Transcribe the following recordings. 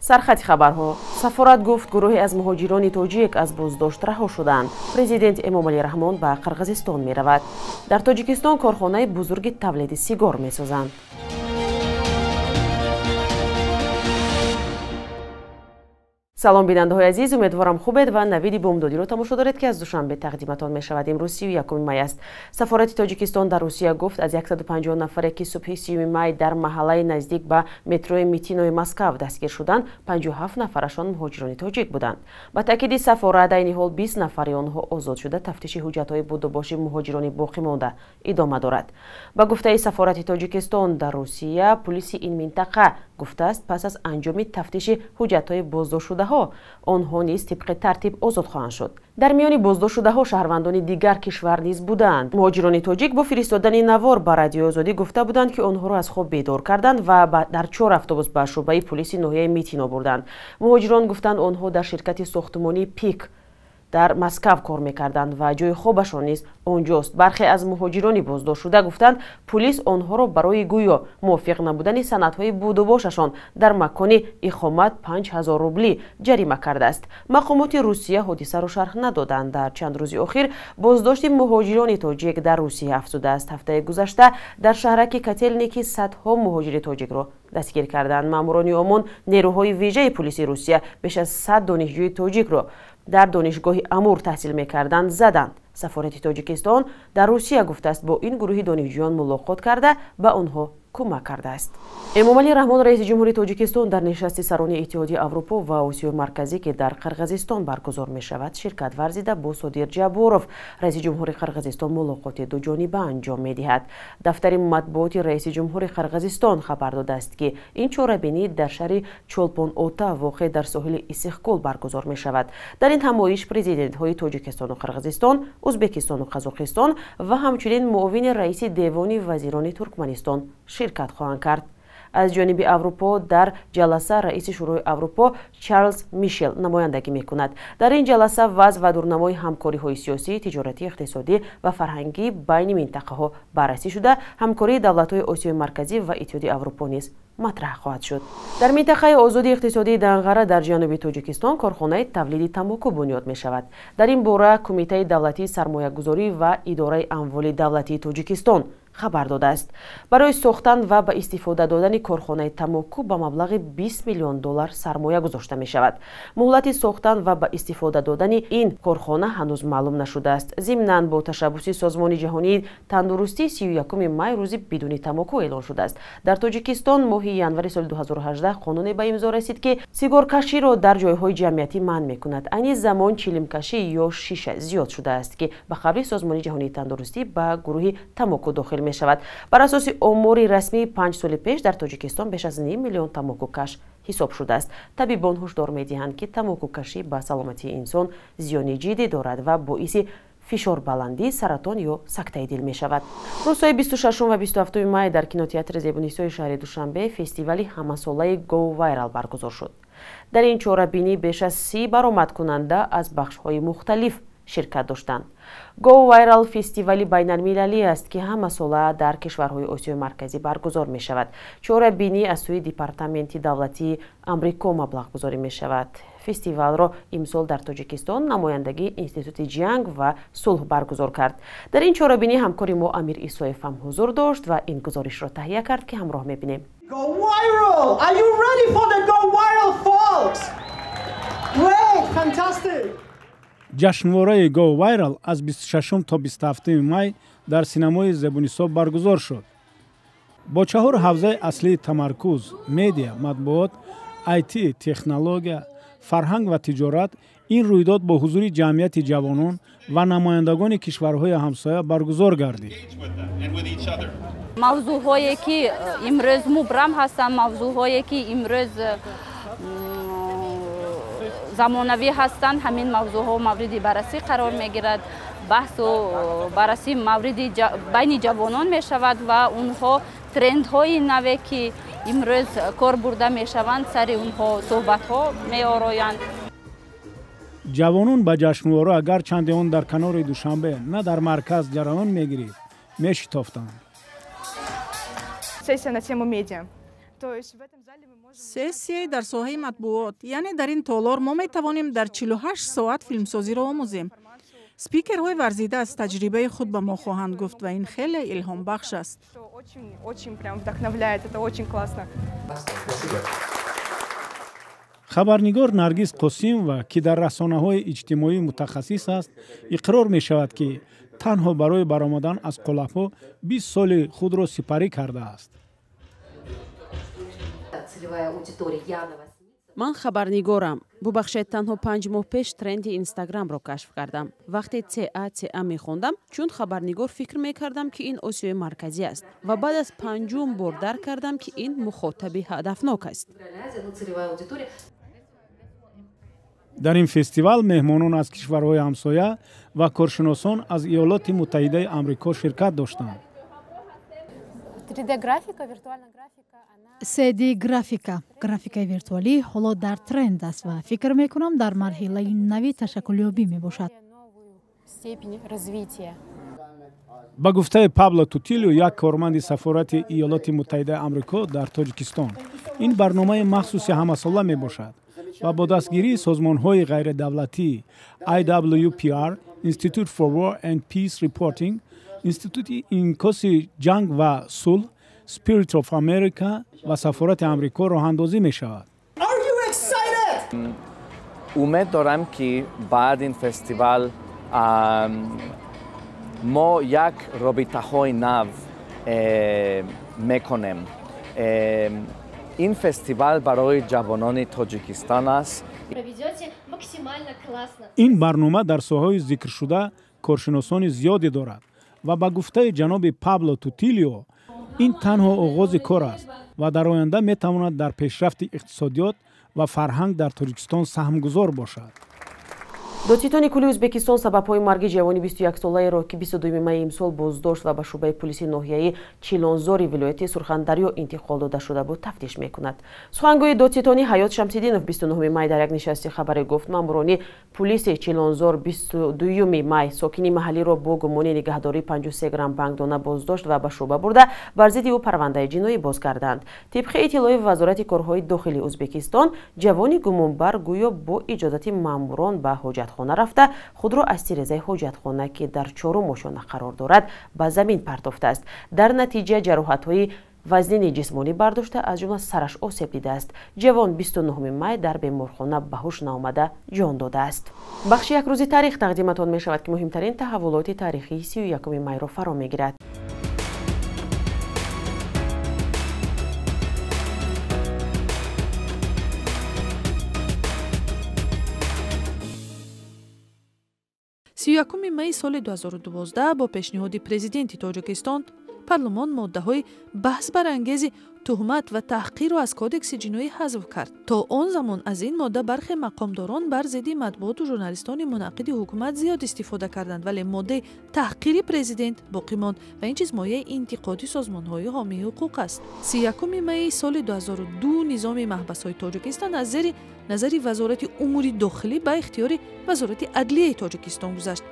Сархати хабарҳо. Сафорат гуфт, гурӯҳе аз муҳоҷирони тоҷик аз боздошт раҳо шуданд. Президент Эмомалӣ Раҳмон ба Қирғизистон меравад. Дар Тоҷикистон корхонаи бузурги тавлиди сигор месозанд. Салом, бинандаҳои азиз, умедворам, хубед ва навиди бомдодиро тамошо доред, ки аз Душанбе тақдиматон мешавад. Имрӯз 31 май аст. Сафорати Тоҷикистон дар Русия гуфт, аз 150 нафаре, ки субҳи 30 май дар маҳаллаи наздик ба метрои Митинои Москав дастгир шуданд, 57 нафарашон муҳоҷирони тоҷик буданд. Ба таъкиди сафорат, айни ҳол 20 нафари онҳо озод шуда, тафтиши ҳуҷҷатҳои будубоши муҳоҷирони боқӣ монда идома дорад. Ба гуфтаи сафорати Тоҷикистон дар Русия, пулиси ин минтақа гуфтааст, пас аз анҷоми тафтиши ҳуҷҷатҳои боздоштшудаҳо, онҳо низ тибқи тартиб озод хоҳанд шуд. Дар миёни боздоштшудаҳо шаҳрвандони дигар кишвар низ буданд. Муҳоҷирони тоҷик бо фиристодани навор ба Радиои Озодӣ гуфта буданд, ки онҳоро аз хоб бедор карданд ва дар чор автобус ба шӯъбаи пулиси ноҳияи Митино бурданд. Муҳоҷирон гуфтанд, онҳо дар ширкати сохтмонии «Пик» дар Москав кор мекарданд ва ҷои хобашон низ онҷост. Бархе аз муҳоҷирони боздоштшуда гуфтанд, пулис онҳоро барои гӯё мувофиқ набудани санадҳои будубошашон дар макони иқомат 5000 рублӣ ҷарима кардааст. Мақомоти Русия ҳодисаро шарҳ надоданд. Дар чанд рӯзи охир боздошти муҳоҷирони тоҷик дар Русия афзудааст. Ҳафтаи гузашта дар шаҳраки Котелники садҳо муҳоҷири тоҷикро дастгир карданд. Маъмурони ОМОН, нерӯҳои вижаи пулиси Русия, беш аз 100 донишҷӯи тоҷикро дар Донишгоҳи Амур таҳсил мекарданд, заданд. Сафорати Тоҷикистон дар Русия гуфтааст, бо ин гурӯҳи донишҷӯён мулоқот карда, ба онҳо кӯмак кардааст. Эмомалӣ Раҳмон, раиси ҷумҳури Тоҷикистон, дар нишасти сарони Иттиҳоди Аврупо ва Осиёи Марказӣ, ки дар Қирғизистон баргузор мешавад, ширкат варзида, бо Содир Ҷабборов, раиси ҷумҳури Қирғизистон, мулоқоти дуҷониба анҷом медиҳад. Дафтари матбуоти раиси ҷумҳури Қирғизистон хабар додааст, ки ин чорабинӣ дар шаҳри Чолпон Ота, воқеъ дар соҳили Иссиқкӯл, баргузор мешавад. Дар ин ҳамоиш президентҳои Тоҷикистону Қирғизистон, Ӯзбекистону Қазоқистон ва ҳамчунин муовини раиси Девони вазирони Туркманистон ширкат хоҳанд кард. Аз ҷониби Аврупо дар ҷаласа раиси Шӯрои Аврупо Чарлз Мишел намояндагӣ мекунад. Дар ин ҷаласа вазъ ва дурнамои ҳамкориҳои сиёсӣ, тиҷоратӣ, иқтисодӣ ва фарҳангӣ байни минтақаҳо баррасӣ шуда, ҳамкории давлатҳои Осиёи Марказӣ ва Иттиҳоди Аврупо низ матраҳ хоҳад шуд. Дар минтақаи озоди иқтисодии Данғара дар ҷануби Тоҷикистон корхонаи тавлиди тамоку бунёд мешавад. Дар ин бора Кумитаи давлатии сармоягузорӣ ва идораи амволи давлатии Тоҷикистон хабар додааст. Барои сохтан ва ба истифода додани корхонаи тамоку ба маблағи 20 миллион доллар сармоя гузошта мешавад. Муҳлати сохтан ва ба истифода додани ин корхона ҳанӯз маълум нашудааст. Зимнан, бо ташаббуси Созмони ҷаҳонии тандурустӣ 31 май рӯзи бидуни тамоку эълон шудааст. Дар Тоҷикистон моҳи январи соли 2018 қонуне ба имзо расид, ки сигоркаширо дар ҷойҳои ҷамъиятӣ манъ мекунад. Айни замон чилимкашӣ ё шиша зиёд шудааст, ки ба қавли Созмони ҷаҳонии тандурустӣ ба гурӯҳи тамоку дохил мешавад. Бар асоси омори расмии, 5 соли пеш дар Тоҷикистон беш аз ним миллион тамокукаш ҳисоб шудааст. Табибон ҳушдор медиҳанд, ки тамокукашӣ ба саломатии инсон зиёни ҷиддӣ дорад ва боиси фишорбаландӣ, саратон ё сактаи дил мешавад. Рӯзҳои 26 ва 27 май дар кинотеатри Зебунисои шаҳри Душанбе фестивали ҳамасолаи Go Viral баргузор шуд. Дар ин чорабинӣ беш аз 30 баромадкунанда аз бахшҳои мухталиф ширкат доштанд. Go Viral фестивали байналмилалӣ аст, ки ҳамасола дар кишварҳои Осиёи Марказӣ баргузор мешавад. Чорабинӣ аз сӯи Департаменти давлатии Амрико маблағгузорӣ мешавад. Фестивалро имсол дар Тоҷикистон намояндагии Институти ҷанг ва сулҳ баргузор кард. Дар ин чорабинӣ ҳамкори мо Амир Исоев ҳам ҳузур дошт ва ин гузоришро таҳия кард, ки ҳамроҳ мебинем. Go viral! Are you ready for the Go Viral, folks? Great! Fantastic! Ҷашнвораи Go Viral аз 26 то 27 май дар синамои Зебунисо баргузор шуд. Бо чаҳор ҳавзаи аслии тамаркуз: медиа, матбуот, IT, технология, фарҳанг ва тиҷорат, ин рӯйдод бо ҳузури ҷамъияти ҷавонон ва намояндагони кишварҳои ҳамсоя баргузор гардид. Мавзӯъҳое, ки имрӯз мубрам ҳастанд, мавзӯъҳое, ки имрӯз замонавӣ ҳастанд, ҳамин мавзӯъҳо мавриди баррасӣ қарор мегирад. Баҳсу баррасӣ мавриди байни ҷавонон мешавад ва онҳо трендҳои наве, ки имрӯз кор бурда мешаванд, сари онҳо суҳбатҳо меороянд. Ҷавонон ба ҷашнвора, агарчанде он дар канори Душанбе, на дар марказ ҷараён мегирифт, мешитофтанд. Сессия на тему медиа. Сессияи дар соҳаи матбуот, яъне дар ин толор мо метавонем дар 48 соат филмсозиро омӯзем. Спикерҳои варзида аз таҷрибаи худ ба мо хоҳанд гуфт ва ин хеле илҳомбахш аст. Хабарнигор Наргиз Қосимова, ки дар расонаҳои иҷтимоӣ мутахассис аст, иқрор мешавад, ки танҳо барои баромадан аз қолабҳо 20 соли худро сипарӣ кардааст. Ман хабарнигорам. Бубахшед, танҳо 5 моҳ пеш тренди Инстаграмро кашф кардам. Вақте ЦАЦА мехондам, чун хабарнигор фикр мекардам, ки ин Осиёи Марказӣ аст, ва баъд аз 5-ум бор дарк кардам, ки ин мухотаби ҳадафнок аст. Дар ин фестивал меҳмонон аз кишварҳои ҳамсоя ва коршиносон аз Иёлоти Муттаҳидаи Амрико ширкат доштанд. 3D графика, графикаи виртуалӣ ҳоло дар тренд аст ва фикр мекунам дар марҳилаи нави ташаккулёбӣ мебошад. Ба гуфтаи Пабло Тутилио, як корманди сафорати Иёлоти Муттаҳидаи Амрико дар Тоҷикистон, ин барномаи махсуси ҳамасола мебошад ва бо дастгирии созмонҳои ғайридавлатӣ IWPR, Institute for War and Peace Reporting, Институти инъикоси ҷанг ва сулҳ, Spirit of America ва сафорати Амрико роҳандозӣ мешавад. Умед дорам, ки баъд ин фестивал мо як робитаҳои нав мекунем. Ин фестивал барои ҷавонони Тоҷикистон аст. Ин барнома дар соҳаҳои зикршуда коршиносони зиёде дорад ва ба гуфтаи ҷаноби Пабло Тутилио, ин танҳо оғози кор аст ва дар оянда метавонад дар пешрафти иқтисодиёт ва фарҳанг дар Тоҷикистон саҳмгузор бошад. Додситони кулли Ӯзбекистон сабабҳои марги ҷавони 21-солаеро, ки 22 майи имсол боздошт ва ба шӯъбаи пулиси ноҳияи Чилонзори вилояти Сурхандарё интиқол дода шуда буд, тафтиш мекунад. Сухангӯи додситонӣ Ҳаёт Шамсиддинов 29 май дар як нишасти хабарӣ гуфт, маъмурони пулиси Чилонзор 22 май сокини маҳаллиро бо гумони нигаҳдории 53 грамм бангдона боздошт ва ба шӯъба бурда, бар зидди ӯ парвандаи ҷиноӣ боз карданд. Тибқи иттилои Вазорати корҳои дохилии Ӯзбекистон, ҷавони гумонбар гӯё бо иҷозати маъмурон ба ҳоҷатхона рафта, худро аз тирезаи ҳоҷатхона, ки дар 4-ум ошёна қарор дорад, ба замин партофтааст. Дар натиҷа ҷароҳатҳои вазнини ҷисмонӣ бардошта, аз ҷумла сараш осеб дидааст. Ҷавон 29 май дар беморхона ба ҳуш наомада ҷон додааст. Бахши як рӯзи таърих тақдиматон мешавад, ки муҳимтарин таҳаввулоти таърихии 31 майро фаро мегирад. Сиюякуми майи соли 2012 бо пешниҳоди президенти Тоҷикистон парлумон моддаҳои баҳсбарангези туҳмат ва таҳқирро аз кодекси ҷиноӣ ҳазф кард. То он замон аз ин модда бархе мақомдорон бар зидди матбуоту журналистони мунаққиди ҳукумат зиёд истифода карданд, вале моддаи таҳқири президент боқӣ монд ва ин чиз мояи интиқоди созмонҳои ҳомии ҳуқуқ аст. 31 майи соли 2002 низоми маҳбасҳои Тоҷикистон аз зери назари Вазорати умури дохилӣ ба ихтиёри Вазорати адлияи Тоҷикистон гузашт.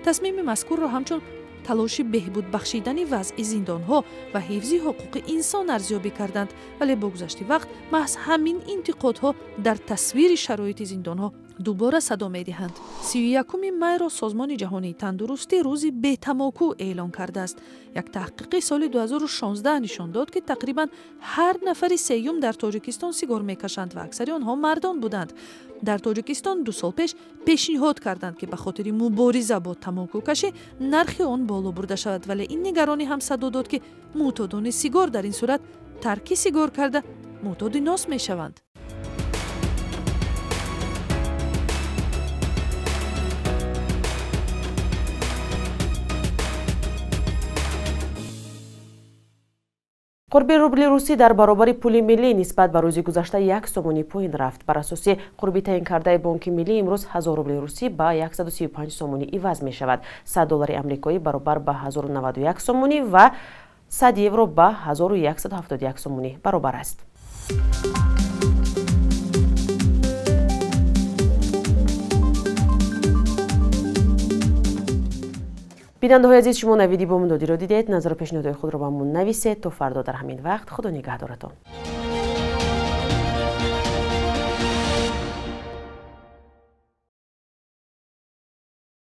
Тасмими мазкурро ҳамчун талоши беҳбуд бахшидани вазъи зиндонҳо ва ҳифзи ҳуқуқи инсон арзёбӣ карданд, вале бо гузашти вақт маҳз ҳамин интиқодҳо дар тасвири шароити зиндонҳо дубора садо медиҳанд. 31 майро Созмони ҷаҳонии тандурустӣ рӯзи бетамоку эълон кардааст. Як таҳқиқи соли 2016 нишон дод, ки тақрибан ҳар нафари сеюм дар Тоҷикистон сигор мекашанд ва аксари онҳо мардон буданд. Дар Тоҷикистон 2 сол пеш пешниҳод карданд, ки ба хотири мубориза бо тамокукашӣ нархи он боло бурда шавад, вале ин нигаронӣ ҳам садо дод, ки мӯътодони сигор дар ин сурат тарки сигор карда мӯътоди нос мешаванд. Қурби рубли русӣ дар баробари пули миллӣ нисбат ба рӯзи гузашта 1 сомонӣ поин рафт. Бар асоси қурби таъин кардаи Бонки Миллӣ имрӯз 1000 рубли русӣ ба 135 сомонӣ иваз мешавад. 100 доллари амрикоӣ баробар ба 1091 сомонӣ ва 100 евро ба 1171 сомонӣ баробар аст. Бинандаҳои азиз, шумо навиди бомдодиро дидед. Назару пешниҳодҳои худро ба мо нависед. То фардо дар ҳамин вақт Худо нигаҳдоратон.